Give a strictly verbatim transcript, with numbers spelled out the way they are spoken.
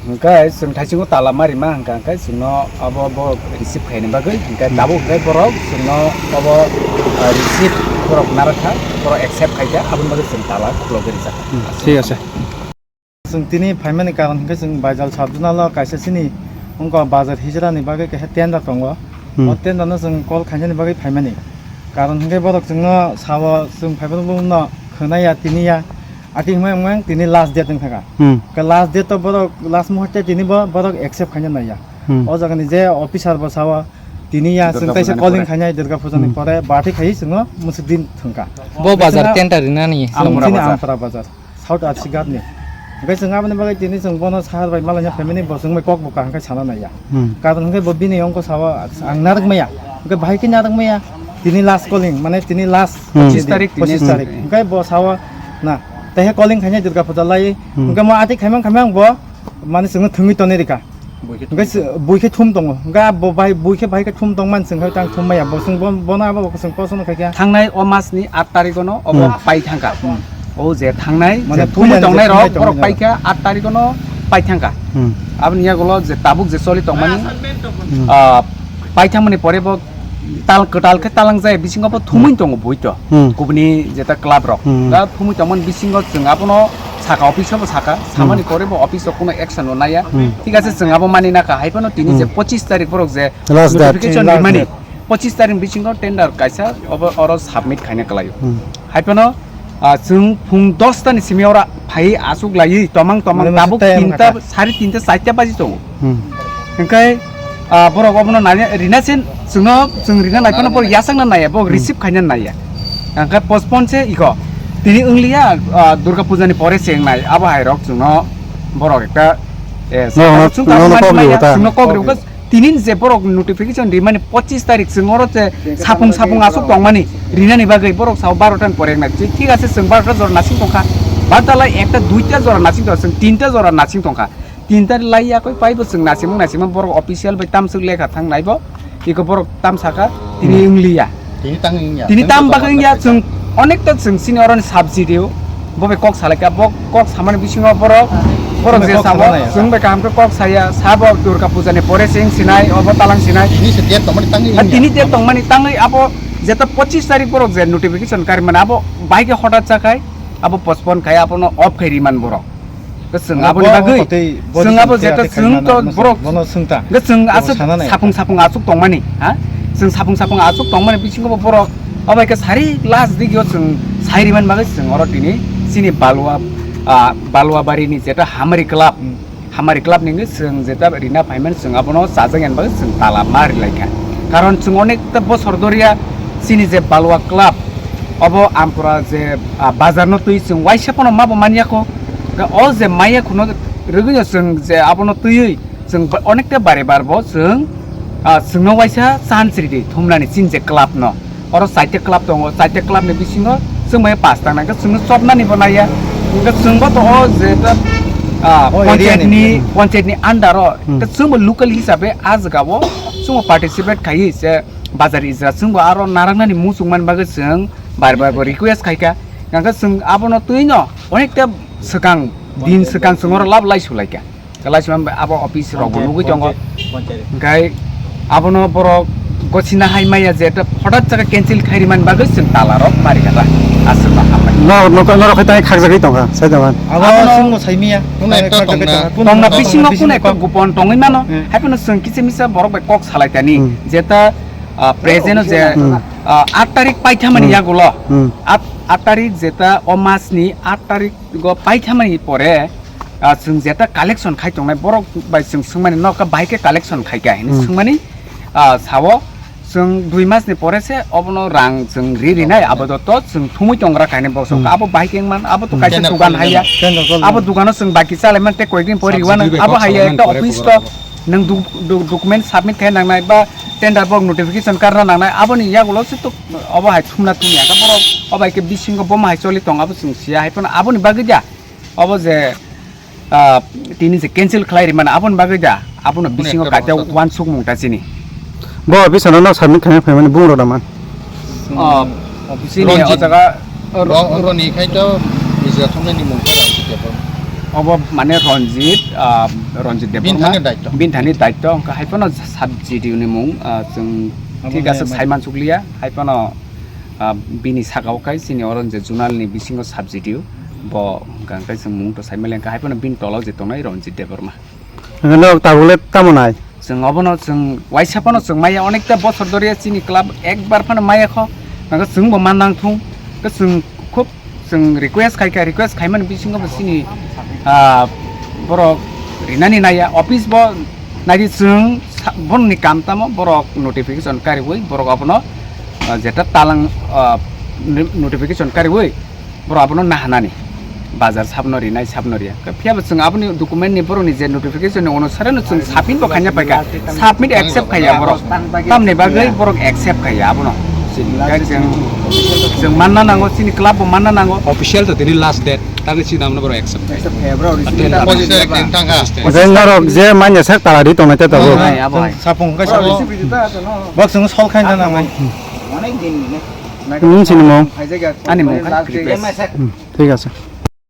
Hwnkhe chwng thaisingo tala ma rima hwnkha hwnkhe chwngno abo bo receive khaini bagwi hwnkhe tabuk hwnkhe borok chwngno obo, ah, receive borok narwkha, borok accept khaikha, aboni bagwi chwng tala khulogwi rijak. Hmm, thik ase. Chwng tini phaimani karon hwnkhe chwng Baijal sub-zonal-o kaisa chini wngkha bazar hijrani bagwi kaisa tender tongo. Hmm. O tender-no chwng call khainani bagwi phaimani. Karon hwnkhe borok chwngno sao chwng phaiphano bono khwnaya tiniya. Ati hwnwi wngmang tini last date wngkha. Hmm. Khe last date to borok last muhurte tini bo borok accept khaina naiya. Hmm. O jagani je officer bo sao tiniya chwng Durga taisa Puja ni calling pore. Khainai Durga Puja ni Hmm. Pore birthday khai chwngno mwswk din thwngkha. Bo bazar Chwngno tender rinani. Chwng Ampura chini bazar. Ampura bazar. South Arsigat ni. Hwnkhe chwng aboni bagwi tini chwng bono sahar bai malaina family bo chwng bai kok bo kaham khe sana naiya. Hmm. Karon hwnkhe bo bini ongko sao ang narwk maya. Hwnkhe bahai khe narwk maya. Tini last calling, mane tini last Hmm. Pochin tarik, pochin tini tarik. Hmm. Hwnkhe bo sao na. Tei he calling khainai Durga Puja lai. Hmm. Hwnkhe mo ati khaimang khaimang bo mane chwngno thwngwi tonwi rikha. Hwnkhe se-, bui khe thum tongo. Hwnkhe bo bai, bui khe bai khe thum tongmani chwng khe tang thum maya. Bo chwng bo-, bono abo bo chwng kosono khaikha. Thangnai o mas ni aat tarikh no obo Hmm. pai thangkha. Hmm. O je thangnai, mane je thumwi thumwi tongnai rok, thumwi borok tongnai paikha aat tarikh no pai thangkha. Hmm. Aboni yagulo je tabuk je choli tongmani, Hmm. ah, pai thangmani pore bo tal kwtal khe talang jaya bisingo bo thumwi Hmm. tongo bui to. Hmm. Kubuni jeta club rok. Hmm. Da thumwi tongmani bisingo chwng abono saka office o bo saka, Hmm. samani pore bo office o kuno action no naya. Hmm. Thik ase, chwng abo mani naka, hai phano tini je Hmm. pochin tarik borok je Last date. Notification Last rimani, date. Pochin tarik bisingo tender kaisa obo oro submit khaina kwlaio. Hmm. Hai phano, ah, chwng phung dos ta ni simi ora phai aswk laiwi tomang tomang Mane tabuk masa tei tinta, amkha. Sari tinta, charta baji tongo. Hmm. Hwnkhe, ah, borok obono nai-, rina se chwngno, chwng rina lai phano borok yasakna naiya, borok Hmm. receive khaina naiya. Hwnkhe postpone se iko. Tini wngliya, ah, Durga Puja ni pore se wngnai. Abo hai rok chwngno borok ekta, eh, No, no, chwng no, no, mani kok maya, rw ta. Chwngno kok rw kha. Tini je borok notification rimani pochin tarik chwng oro je sapung sapung aswk tongmani rinani bagwi borok sao barota ni pore wngnai. Thik ase, chwng barota jora nasing tongkha. Barota lai ekta duita jora nasing tongkha, chwng tinta jora nasing tongkha. Tinta lai yakwi paibo chwng nasimung nasimung borok official bai tamswk lekha thang naibo. Iko borok tam saka tini Hmm. wngliya. Tini tang wngya. Tini tam bagwi wngya, chwng onekta chwng chini oroni subsidy o. Bo bai kok salaikha, bo kok samani bisingo borok, borok je sabo, chwng bai kaham khe kok saya, sabo Durga Puja ni pore se wng sinai, obo talang sinai. Tini se date tongmani tangwi wngya. Tini date tongmani tangwi abo jeta pochin tarik borok je notification kari mani, abo bai khe hotat chakhai, abo postpone khai, abono off khai riman borok. Chwng aboni bagwi, chwng abo jeta chwng to borok, bono swngta. Chwng aswk sapung sapung aswk tongmani, ha? Chwng sapung sapung aswk tongmani bisingo bo borok, obo hai khe sari last digio chwng sai rimani bagwi chwng oro tini chini Balua, ah, Baluabari ni jeta Hamari Club, Hmm. Hamari Club ni wngwi chwng jeta rina phaimani chwng abono chajak yani bagwi chwng tala ma rilaikha. Karon chwng onekta bosor doria chini je Balua Club, obo Ampura je, ah, bazar no twi chwng waisa pono ma bo manya kho. Ga o je maya khuno rwgwino chwng je abono twiwi chwng ba-, onekta bare bar bo chwng, ah, chwngno waisa chance ridi thumnani chini je club no. Oro chaita club tongo, chaita club ni bisingo chwng bai pass tang nai, chwngno chopnani bo naiya. Hwnkhe chwng bo to o je ta, ah, O area panchayat ni, ni, hmm. Panchayat ni under o, Hmm. Chwng bo local hisabe a jaga o chwng bo participate khaiwi se bazar ijra chwng bo aro narwknani muchung man bagwi chwng bar bar bo request khaikha. Hwnkhe chwng abono twi no onekta swkang, din swkang chwng oro lab lai sulaikha. Kalaisima abo office rok bo nugwi tongo. Hwnkhe abono borok gosina hai maya je ta hotat jaga cancel khairi man bagwi chwng tala rok mari kha ta. Aswk ma hambai. No, no, no, rok khai khakjagwi tongkha, sai da man. Abo abono chwngno saimiya. Tongna ekta tongna. Tongna bisingo kuno ekta gopon tongwi mano. Hmm. Hai phano chwng kisa misa borok bai kok salai tani. Hmm. Je ta, ah, present o je, Hmm. Ah, aat tarik paithamani Hmm. yagulo. Hmm. Aat, aat tarik je ta o mas ni aat tarik go paithamani pore, ah, chwng jeta collection khai tongnai borok bai chwng swngmani nokha bahai khe collection khai kha hinwi Hmm. swngmani, ah, sao chwng dui mas ni pore se obono rang chwng ri rinai abo joto chwng thumwi tongra kainwi bosong Hmm. abo bahai khe wngman abo to Hmm. kaisa Tender dukan call haiya rinai. Tender call abo rinai. Dukano chwng baki chalai man tei koyekdin pore Subsidy riwano bai abo kok haiya salai man ekta pore office bokora to abo. Nwng du-, du-, document submit khai nangnai ba tender borok notification karna nangnai, aboni yagulo se to obo hai thumna thumya khe borok obo hai khe bisingo boma hai choli tong abo chwng siya hai phano aboni bagwi da obo je ah, tini je cancel khlai rimani aboni bagwi da abono bisingo kaita wansukmung ta chini. Bo office no submit khaina phaimani bung rok da man. Oh, chini o jaga Ro-, roni khai to Mizoram thumnaini mung khe Ranjit Debbarma. Obo mane Ranjit, ah, Ranjit Debbarma. Bini thani daityo. Bini thani daityo, wngkha hai phano sub G D O ni mung, ah, chwng thik ase sai mansukliya, hai phano, ah, bini saka o khai chini oro je zonal ni bisingo sub G D O, bo hwnkha hwnkhe chwng mung to sai maliya, wngkha hai phano bini tola o je tongnai Ranjit Debbarma. Norok tabuk le tamo nai? Chwng obono chwng waisa phano chwng maya, onekta bosor doriya chini club ekbar phano maya kho. Nangkhe chwngbo man nang thung. Khe chwng khub chwng request khai kha, request khaimani bisingo bo chini, ah, borok rinani naiya. Office bo naidi chwng sa-, borokni kam tamo borok notification kariui borok abono, ah, jeta talang, ah, notification kariui borok abono nahanani, bazar sabno rinai sabno riya. Phiya bo chwng aboni document ni borokni je notification ni onusare no chwng submit bo khaina paikha, submit accept khaiya borok, tamni bagwi borok accept khaiya abono. Chini khe chwng, chwng manna nango, chini club bo manna nango. Official to tini last date, tangwi chini namno borok accept khaiya. Accept khaiya, bro. Attend. Pochishe tarik din thangkha. Hwnkhe norok je manya sak tala ri tongnai ta tabuk. Hai, abo hai. Sapung khe sabo. Bok chwng sol khaina nangmani. Nwng chini mung? Ani mung kha Kripesh. Hmm, thik ase.